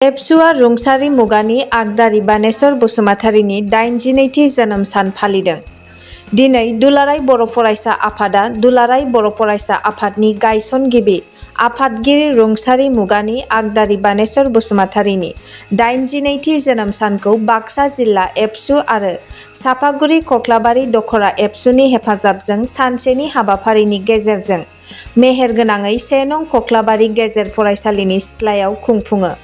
एबसुआ रुंसारि मुगानि आगदारि बानेश्वर बसुमतारीनि 82थि जोनोम सान फालिदों। दिनै दुलाराय बर' फरायसा आफादा दुलाराय बर' फरायसा आफादनि गायसनगिरि आफादगिरि रुंसारि मुगानि आगदारि बानेश्वर बसुमतारीनि 82थि जोनोम सानखौ बाक्सा जिल्ला एबसु आरो सापागुरि कख्लाबारि दख'रा एबसुनि हेफाजाबजों सानसेनि हाबाफारिनि गेजेरजों मेहेरगोनाङै 1 नं कख्लाबारि गेजेर फरायसालिनि सिथ्लायाव खुंफुङो।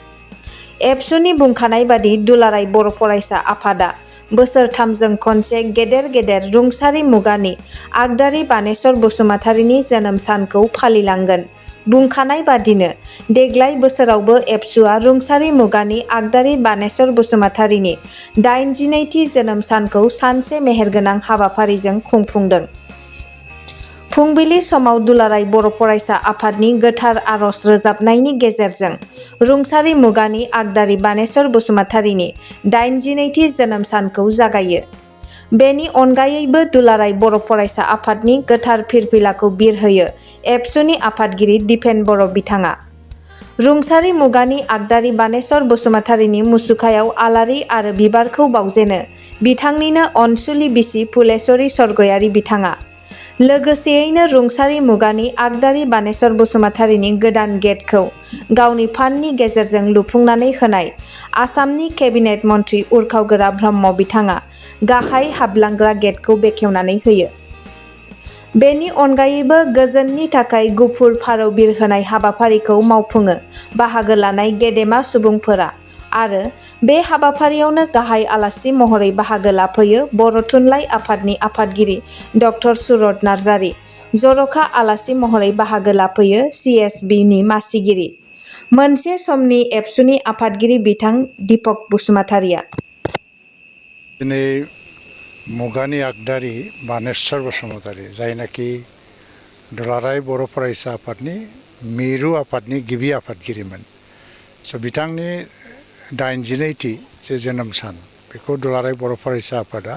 एबसुनि बुंखानाय बादि दुलाराय बर' फरायसा आफादा बोसोरथामजों खनसे गेदेर रुंसारि मुगानि आगदारि बानेश्वर बसुमतारीनि जोनोम सानखौ फालिलांगोन। बुंखानाय बादिनो देग्लाय बोसोरावबो एबसुआ रुंसारि मुगानि आगदारि बानेश्वर बसुमतारीनि 82थि जोनोम सानखौ सानसे मेहेरगोनां हाबाफारिजों खुंफुंदों। फुंबिलि समाव दुलाराय बर' फरायसा आफादनि गोथार आरज रोजाबनायनि गेजेरजों रुंसारि मुगानि आगदारि बानेश्वर बसुमतारीनि 82थि जोनोम सानखौ जागायो। बेनि अनगायैबो दुलाराय बर' फरायसा आफादनि गोथार फिरफिलाखौ बिरहोयो एबसुनि आफादगिरि दिपेन बर' बिथाङा। रुंसारि मुगानि आगदारि बानेश्वर बसुमतारीनि मुसुखायाव आलारि आरो बिबारखौ बावजेनो बिथांनिनो अनसुलि बिसि फुलेस्वरी स्वर्गयारी बिथाङा। लोगोसेयैनो रुंसारि मुगानि आगदारि बानेश्वर बसुमतारीनि गोदान गेटखौ गावनि फान्डनि गेजेरजों लुफुंनानै होनाय आसामनि केबिनेट मन्थ्रि उरखावगोरा ब्रह्म बिथाङा गाहाय हाबलांग्रा गेटखौ बेखेवनानै होयो। बेनि अनगायैबो गोजोननि थाखाय गुफुर फारौ बिरहोनाय हाबाफारिखौ मावफुङो बाहागो लानाय गेदेमा सुबुंफोरा आरो बे हाबाफारियावनो गाहाय आलासि महरै बाहागो लाफैयो बर' थुनलाइ आफादनि आफादगिरि दख'र सुरत नार्जारि। जर'खा आलासि महरै बाहागो लाफैयो CSBनि मासिगिरि मोनसे समनि एबसुनि आफादगिरि बिथां दीपक बसुमतारीया। दिनै मुगानि आगदारि बानेश्वर बसुमतारी जायनाखि दुलाराय बर' फरायसा आफादनि मिरु आफादनि गिबि आफादगिरिमोन। बिथांनि 82थि जे जोनोम सान बेखौ दुलाराय बर' फरायसा आफादा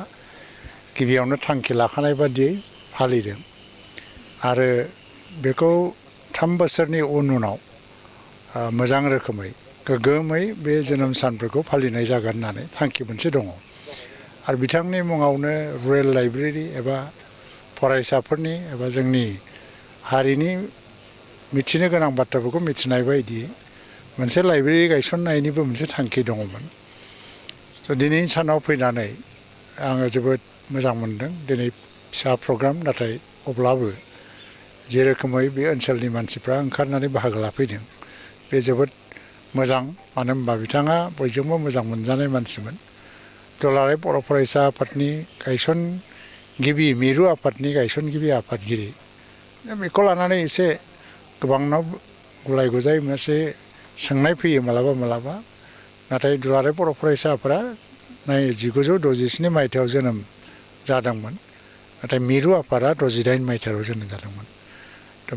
गिबियावनो थांखि लाखानाय बादियै फालिदों आरो बेखौ 3 बोसोरनि उनाव मोजां रोखोमै गोग्गोमै बे जोनोम सानफोरखौ फालिनाय जागोन होननानै थांखि मोनसे दङ। आरो बिथांनि मुङावनो रुरेल लाइब्रेरि एबा फरायसाफोरनि एबा जोंनि हारिनि मिथिनो गोनां बाथ्राफोरखौ मिथिनाय बायदि मोनसे लाइब्रेरि गायसननायनिबो मोनसे थांखि दङमोन। दिनैनि सानाव फैनानै आङो जोबोद मोजां मोनदों। दिनै फिसा प्रग्राम नाथाय अब्लाबो जे रोखोमै बे ओनसोलनि मानसिफ्रा ओंखारनानै बाहागो लाफैदों बे जोबोद मोजां। मानो होनबा बिथाङा बयजोंबो मोजां मोनजानाय मानसिमोन। दुलाराय बर' फरायसा आफादनि गायसनगिरि मिरु आफादनि गायसनगिरि आफादगिरि बेखौ लानानै एसे गोबांनाव गुलाय गुजाय मोनसे सोंनाय फैयो मालाबा। नाथाय दुलाराय बर' फरायसा आफादा 1967 मायथाइयाव जोनोम जादोंमोन। नाथाय मिरु आफादा 68 मायथाइयाव जोनोम जादोंमोन।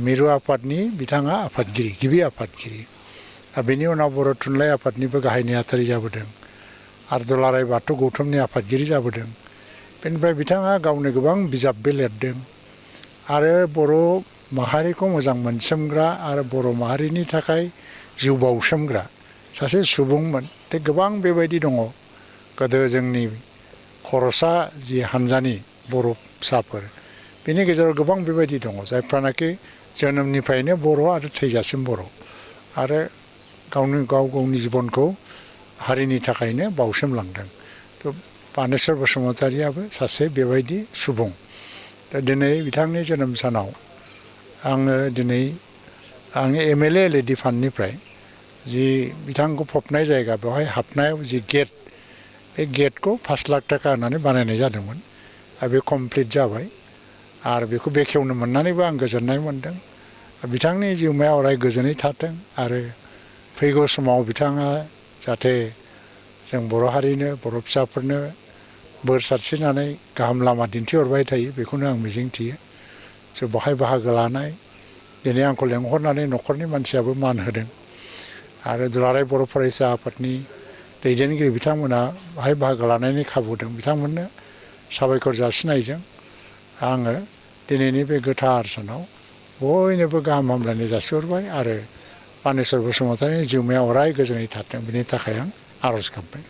मिरु आफादनि बिथाङा आफादगिरि गिबि आफादगिरि। बेनि उनाव बर' थुनलाइ आफादनिबो गाहाय नेहाथारि जाबोदों आरो दुलाराय बाथौ गौथुमनि आफादगिरि जाबोदों। बेनिफ्राय बिथाङा गावनो गोबां बिजाबबो लिरदों आरो बर' माहारिखौ मोजां मोनसोमग्रा आरो बर' माहारिनि थाखाय जिउ बाउसोमग्रा सासे सुबुंमोन। गोबां बेबायदि दङ। गोदो जोंनि खर'सा जि हान्जानि बर' फिसाफोर बेनि गेजेराव गोबां बेबायदि दङ जायफ्रानाखि जोनोमनिफ्रायनो बर' आरो थैजासिम बर' आरो गावनि जिबनखौ हारिनि थाखायनो बाउसोमलांदों। बानेश्वर बसुमतारीयाबो सासे बेबायदि सुबुं। दिनै बिथांनि जोनोम सानाव आङो दिनै आंनि MLA LAD फान्डनिफ्राय जि बिथांखौ फबनाय जायगा बेवहाय हाबनायाव जि गेट बे गेटखौ 5 लाख थाखा होनानै बानायनाय जादोंमोन आरो बे कमप्लिट जाबाय आरो बेखौ बेखेवनो मोननानैबो आं गोजोननाय मोनदों। बिथांनि जिउमाया अराय गोजोनै थाथों आरो फैगौ समाव बिथाङा जाहाथे जों बर' हारिनो बर' फिसाफोरनो बोर सारस्रिनानै गाहाम लामा दिन्थिहरबाय थायो बेखौनो आं मिजिंथियो। बेवहाय बाहागो लानाय दिनै आंखौ लेंहरनानै न'खरनि मानसियाबो मान होदों आरो दुलाराय बर' फरायसा आफादनि दैदेनगिरि बिथांमोना बाहाय बाहागो लानायनि खाबु दं। बिथांमोननो साबायखर जासिनायजों आङो दिनैनि बे गोथार सानाव बयनोबो गाहाम हामलायनाय जासिहरबाय आरो बानेस्वर बसुमतारिनि जिउमाया अराय गोजोनै थाथों बिनि थाखाय आं आर'ज गाबबाय।